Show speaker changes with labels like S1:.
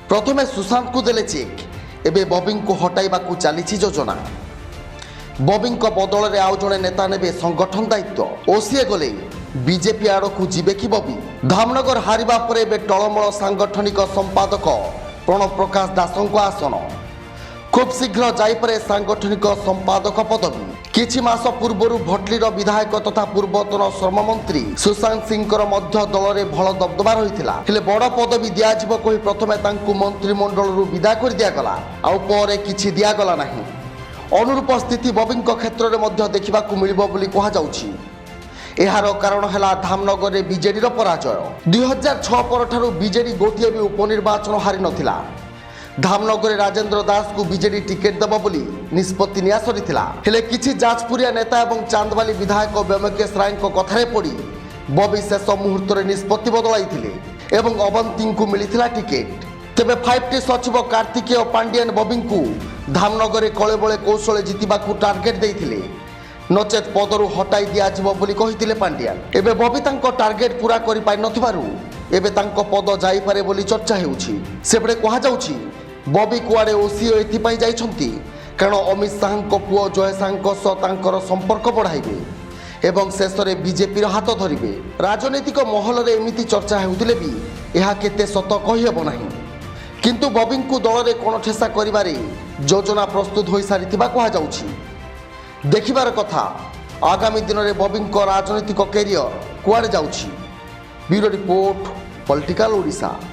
S1: ପ୍ରଥମେ ସୁଶାନ୍ତଙ୍କୁ ଦେଲେ ଚେକ୍, ଏବେ ବବିଙ୍କୁ ହଟାଇବାକୁ ଚାଲିଛି ଯୋଜନା। ବବିଙ୍କ ବଦଳରେ ଆଉ ଜଣେ ନେତା ନେବେ ସଂଗଠନ ଦାୟିତ୍ୱ। ଓସିଏ ଗଲେ ବିଜେପି ଆଡ଼କୁ ଯିବେ କି ବବି? ଧାମନଗର ହାରିବା ପରେ ଏବେ ଟଳମଳ ସାଂଗଠନିକ ସମ୍ପାଦକ ପ୍ରଣବ ପ୍ରକାଶ ଦାସଙ୍କ ଆସନ। ଖୁବ୍ ଶୀଘ୍ର ଯାଇପାରେ ସାଂଗଠନିକ ସମ୍ପାଦକ ପଦବୀ। କିଛି ମାସ ପୂର୍ବରୁ ଭଟଲିର ବିଧାୟକ ତଥା ପୂର୍ବତନ ଶ୍ରମମନ୍ତ୍ରୀ ସୁଶାନ୍ତ ସିଂଙ୍କର ମଧ୍ୟ ଦଳରେ ଭଲ ଦବଦବା ରହିଥିଲା। ହେଲେ ବଡ଼ ପଦବୀ ଦିଆଯିବ କହି ପ୍ରଥମେ ତାଙ୍କୁ ମନ୍ତ୍ରିମଣ୍ଡଳରୁ ବିଦା କରିଦିଆଗଲା, ଆଉ ପରେ କିଛି ଦିଆଗଲା ନାହିଁ। ଅନୁରୂପ ସ୍ଥିତି ବବିଙ୍କ କ୍ଷେତ୍ରରେ ମଧ୍ୟ ଦେଖିବାକୁ ମିଳିବ ବୋଲି କୁହାଯାଉଛି। ଏହାର କାରଣ ହେଲା ଧାମନଗରରେ ବିଜେଡିର ପରାଜୟ। 2006 ପରଠାରୁ ବିଜେଡି ଗୋଟିଏ ବି ଉପନିର୍ବାଚନ ହାରିନଥିଲା। ଧାମନଗରରେ ରାଜେନ୍ଦ୍ର ଦାସଙ୍କୁ ବିଜେଡି ଟିକେଟ୍ ଦେବ ବୋଲି ନିଷ୍ପତ୍ତି ନିଆ ସରିଥିଲା। ହେଲେ କିଛି ଯାଜପୁରିଆ ନେତା ଏବଂ ଚାନ୍ଦବାଲି ବିଧାୟକ ବ୍ୟୋମକେଶ ରାୟଙ୍କ କଥାରେ ପଡ଼ି ବବି ଶେଷ ମୁହୂର୍ତ୍ତରେ ନିଷ୍ପତ୍ତି ବଦଳାଇଥିଲେ ଏବଂ ଅବନ୍ତୀଙ୍କୁ ମିଳିଥିଲା ଟିକେଟ୍। ତେବେ 5ଟି ସଚିବ କାର୍ତ୍ତିକେୟ ପାଣ୍ଡିଆନ ବବିଙ୍କୁ ଧାମନଗରରେ କଳେବଳେ କୌଶଳେ ଜିତିବାକୁ ଟାର୍ଗେଟ ଦେଇଥିଲେ, ନଚେତ୍ ପଦରୁ ହଟାଇ ଦିଆଯିବ ବୋଲି କହିଥିଲେ ପାଣ୍ଡିଆନ। ଏବେ ବବି ତାଙ୍କ ଟାର୍ଗେଟ ପୂରା କରିପାରିନଥିବାରୁ ଏବେ ତାଙ୍କ ପଦ ଯାଇପାରେ ବୋଲି ଚର୍ଚ୍ଚା ହେଉଛି। ସେପଟେ କୁହାଯାଉଛି, ବବି କୁଆଡ଼େ ଓସିଏ ଏଥିପାଇଁ ଯାଇଛନ୍ତି, କାରଣ ଅମିତ ଶାହାଙ୍କ ପୁଅ ଜୟ ଶାହାଙ୍କ ସହ ତାଙ୍କର ସମ୍ପର୍କ ବଢ଼ାଇବେ ଏବଂ ଶେଷରେ ବିଜେପିର ହାତ ଧରିବେ। ରାଜନୈତିକ ମହଲରେ ଏମିତି ଚର୍ଚ୍ଚା ହେଉଥିଲେ ବି ଏହା କେତେ ସତ କହିହେବ ନାହିଁ। କିନ୍ତୁ ବବିଙ୍କୁ ଦଳରେ କୋଣଠେସା କରିବାରେ ଯୋଜନା ପ୍ରସ୍ତୁତ ହୋଇସାରିଥିବା କୁହାଯାଉଛି। ଦେଖିବାର କଥା, ଆଗାମୀ ଦିନରେ ବବିଙ୍କ ରାଜନୈତିକ କ୍ୟାରିୟର କୁଆଡ଼େ ଯାଉଛି। Bureau report, political Odisha.